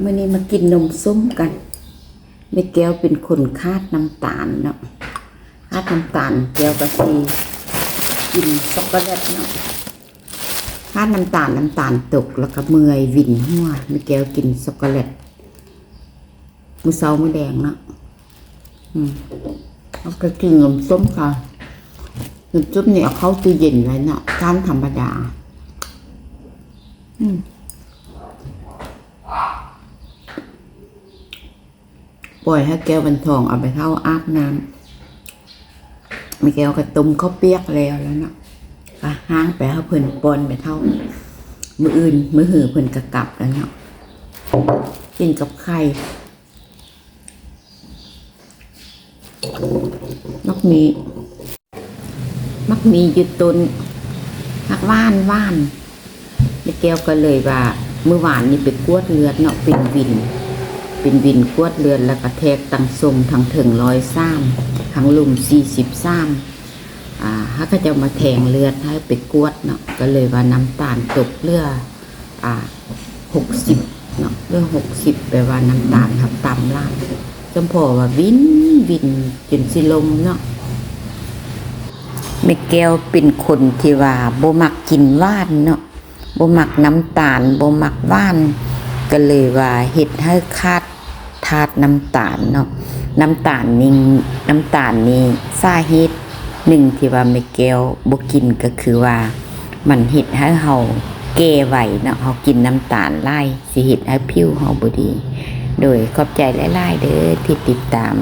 ມື້ນີ້ມາກິນນົມສົ້ມກັນ. ແມ່ແກ້ວເປັນຄົນຂາດນ້ຳຕານເນາະ, ຂາດນ້ຳຕານ ແກ້ວກໍຊິກິນຊັອກໂກແລັດເນາະ. ຂາດນ້ຳຕານ ນ້ຳຕານຕົກ ແລ້ວກໍເມື່ອຍວິນຫົວ. ແມ່ແກ້ວກິນຊັອກໂກແລັດມື້ເຊົ້າມື້ແລງເນາະ. ອືມ ເຮົາກໍກິນນ້ຳສົ້ມຄ່ະ. ນ້ຳສົ້ມນີ້ເອົາເຂົ້າຕູ້ເຢັນໄວ້ເນາະ, ທານທຳມະດາ. ອືມ ປ່ອຍໃຫ້ແກ້ວວັນທອງເອົາແມ່ເຖົ້າອາບນ້ຳ. ແມ່ແກ້ວກໍຕົ້ມເຂົ້າປຽກແລ້ວແລ້ວເນາະ, ກໍຫ້າງໄປໃຫ້ເພິ່ນປ້ອນແມ່ເຖົ້າ. ມື້ອື່ນມື້ຮືເພິ່ນກໍກັບແລ້ວເນາະ. ກິນກັບໄຂ່. ໝາກມີ ໝາກມີຢູ່ຕົ້ນ ໝາກຫວານຫວານ. ແມ່ແກ້ວກໍເລີຍວ່າ ມື້ວານນີ້ໄປກວດເລືອດເນາະ, ເປັນວິນ ເປັນວິນກວດເລືອດ ແລ້ວກໍແທກທັງຊົງທັງເທິງຮ້ອຍສາມ ທັງລຸ່ມສີ່ສິບສາມ. ອ່າ ເຂົາເຈົ້າມາແທງເລືອດໃຫ້ໄປກວດເນາະ, ກໍເລີຍວ່ານ້ຳຕານຕົກເຫຼືອ ອ່າ ຫົກສິບເນາະ, ເຫຼືອຫົກສິບ ແປວ່ານ້ຳຕານເຮົາຕ່ຳຫຼາຍ. ສົມພໍວ່າວິນ ວິນຈົນຊິລົ້ມເນາະ. ແມ່ແກ້ວເປັນຄົນທີ່ວ່າບໍ່ມັກກິນຫວານເນາະ, ບໍ່ມັກນ້ຳຕານ ບໍ່ມັກຫວານ, ກໍເລີຍວ່າເຮັດໃຫ້ຂາດ ທາດນ້ຳຕານເນາະ. ນ້ຳຕານນີ້ ນ້ຳຕານນີ້ສາເຫດໜຶ່ງທີ່ວ່າແມ່ແກ້ວບໍ່ກິນກໍຄືວ່າ ມັນເຮັດໃຫ້ເຮົາແກ່ໄວເນາະ, ເຮົາກິນນ້ຳຕານຫຼາຍ ຊິເຮັດໃຫ້ຜິວເຮົາບໍ່ດີ. ໂດຍ ຂອບໃຈຫຼາຍໆເດີ້ທີ່ຕິດຕາມ.